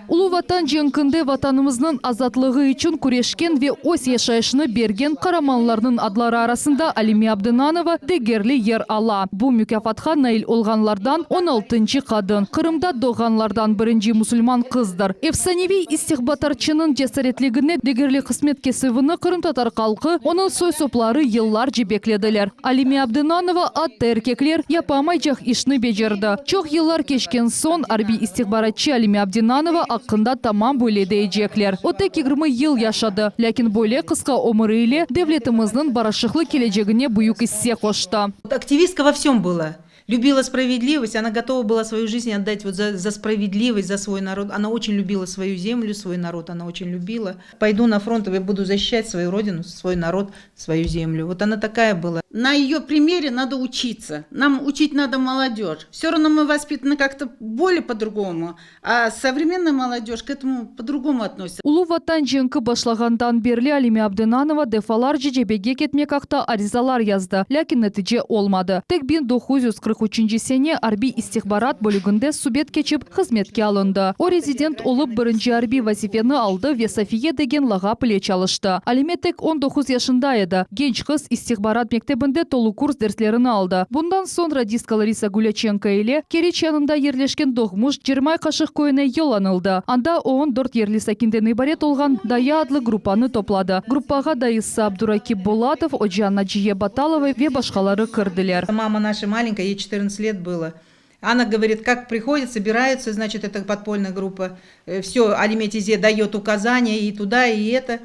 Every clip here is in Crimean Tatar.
Ulu Vatan cenkinde Vatanımıznıñ azatlığı içün küreşken ve öz yaşayışını bergen qaramanlarnıñ adları arasında Alime Abdinanova degerli yer ala. Bu mukâfatqa nail olğanlardan 16-ncı qadın, Qırımda doğğanlardan birinci musulman qızdır. Efsaneviy istihbaratçınıñ cesaretligine degerli qısmet kesüvini qırımtatar halqı, onıñ soy-sopları yıllarca beklediler. Alime Abdinanova atta erkekler yapamaycaq işni becerdi. Çoq yıllar keçken soñ arbiy istihbaratçı Alime Abdinanova aqqında tamam böyle deycekler. O tek 20 yıl yaşadı, lâkin böyle qısqa ömüri ile devletimizniñ barışıqlı kelecegine büyük isse qoştı. Активистка во всем была. Любила справедливость, она готова была свою жизнь отдать вот за справедливость, за свой народ. Она очень любила свою землю, свой народ, она очень любила. Пойду на фронт и буду защищать свою родину, свой народ, свою землю. Вот она такая была. На ее примере надо учиться. Нам учить надо молодежь. Все равно мы воспитаны как-то более по-другому, а современная молодежь к этому по-другому относится. Ulu Vatan cenki başlağandan berli Alime Abdinanova defalarca cebege ketmek aqta arizalar yazdı, lâkin netice olmadı. Tek 1943 sene arbiy istihbarat bölüginde subet keçip hızmetke alındı. O rezident olıp birinci arbiy vazifeni aldı ve Safiye degen lağap ile çalıştı. Alime tek 19 yaşında edi. Genç qız istihbarat mektebinde tolu kurs derslerini aldı. Bundan soñ radistka Larisa Gulâçenko ile Keriç yanında yerleşken doğmuş Cermay Qaşıq köyüne yollanıldı. Anda o 14 yerli sakinden ibaret olğan Daya adlı gruppanı topladı. Gruppağa dayısı Abdurakip Bulatov, oca Naciye Баталова ve başqaları kirdiler. Мама наша маленькая, ей 14 лет было. Она говорит, как приходят, собираются, значит, эта подпольная группа. Все, Алиме тизе дает указания и туда, и это.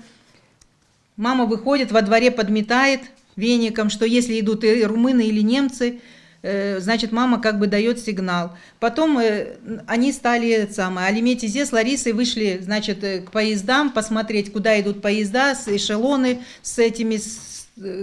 Мама выходит, во дворе подметает веником, что если идут и румыны или немцы, значит, мама как бы дает сигнал. Потом они стали, это самое, Алиме тизе с Ларисой вышли, значит, к поездам, посмотреть, куда идут поезда, с эшелоны, с этими,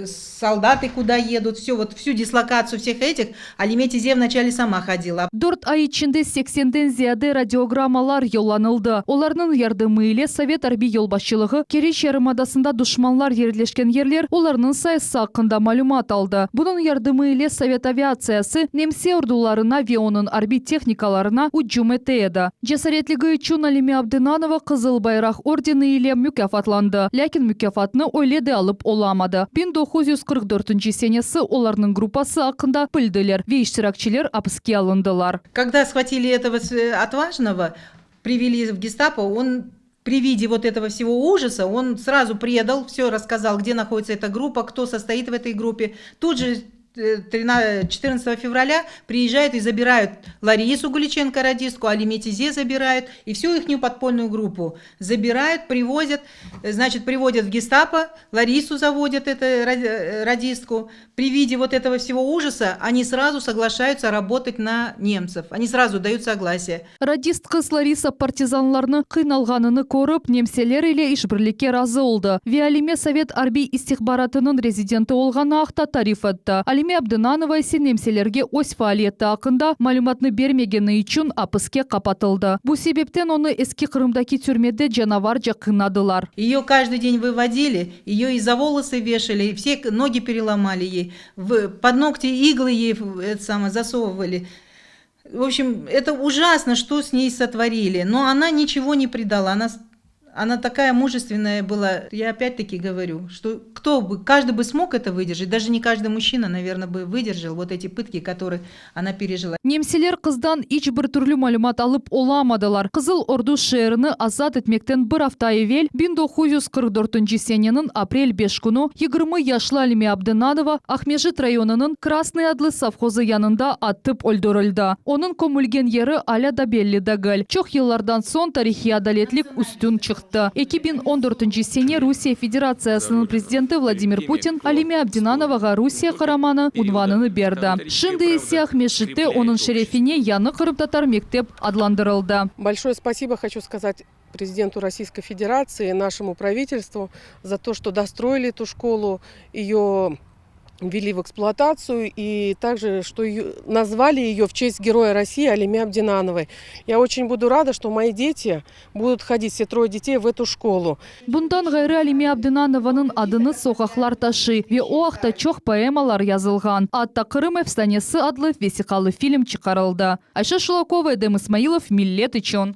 солдаты куда едут, все, вот всю дислокацию всех этих Алиме тизе вначале сама ходила. 4 ay içinde 80-den ziyade radiogrammalar yollanıldı. Olarnıñ yardımı ile Sovet arbiy yolbaşçılığı Keriç yarımadasında duşmanlar yerleşken yerler, olarnıñ sayısı aqqında malümat aldı. Bunıñ yardımı ile Sovet aviatsiyası nemse ordularına ve onıñ arbiy tehnikalarına ücüm ete edi. Cesaretligi içün Alime Abdinanova Qızıl Bayraq ordeni ile mukâfatlandı. Lâkin mukâfatnı öyle de alıp olamadı. 1944 senesi olarnıñ gruppası aqqında bildiler ve iştirakçiler apiske alındılar. Когда схватили этого отважного, привели в гестапо, он при виде вот этого всего ужаса, он сразу предал, все рассказал, где находится эта группа, кто состоит в этой группе. Тут же 14 февраля приезжают и забирают Ларису Гуличенко, радистку, Алиме тизе забирают, и всю ихнюю подпольную группу забирают, привозят, значит, приводят в гестапо, Ларису заводят, эту радистку. При виде вот этого всего ужаса они сразу соглашаются работать на немцев, они сразу дают согласие. Радист qız Лариса partizanlarnı qıynalğanını körip, nemseler ile işbirlikke razı oldı. Ve Alime Sovet arbiy istihbaratınıñ rezidenti olğanı aqta tarif etti. Alime Abdinanova ise nemselerge öz faaliyeti aqqında malümatnı bermegeni içün apiske qapatıldı. Bu sebepten onı Eski Qırımdaki türmede canavarca qıynadılar. Ее каждый день выводили, ее и за волосы вешали, и все ноги переломали ей, под ногти иглы ей это самое, засовывали. В общем, это ужасно, что с ней сотворили. Но она ничего не предала. Она такая мужественная была. Я опять-таки говорю, что каждый бы смог это выдержать. Даже не каждый мужчина, наверное, бы выдержал вот эти пытки, которые она пережила. Nemseler qızdan iç bir türlü malümat alıp olamadılar. Qızıl Ordu şeerini azat etmekten bir afta evel 1944 seneniñ aprel 5 künü 20 yaşlı Alime Abdinanova Aqmescit rayonınıñ Krasный adlı sovhozı yanında atıp öldürildi. Onıñ kömülgen yeri alâ da belli degil. Çoq yıllardan soñ tarihiy adaletlik üstün çıqtı. 2014 sene Rusiye Federatsiyasınıñ prezidenti Vladimir Putin Alime Abdinanovağa Rusiye qaramanı unvanını berdi. Şimdi ise Aqmescitte onıñ şerefine yañı qırımtatar mektep adlandırıldı. Большое спасибо хочу сказать президенту Российской Федерации, нашему правительству за то, что достроили эту школу, ее ввели в эксплуатацию и также, что назвали ее в честь героя России Алиме Абдинановой. Я очень буду рада, что мои дети будут ходить, все трое детей, в эту школу. Bundan ğayrı Alime Abdinanovanıñ adını soqaqlar taşıy ve o aqta çoq poemalar yazılğan. Atta Qırım efsanesi adlı vesiqalı film çıqarıldı. Ayşe Şulakova, Edem İsmailov, Millet içün.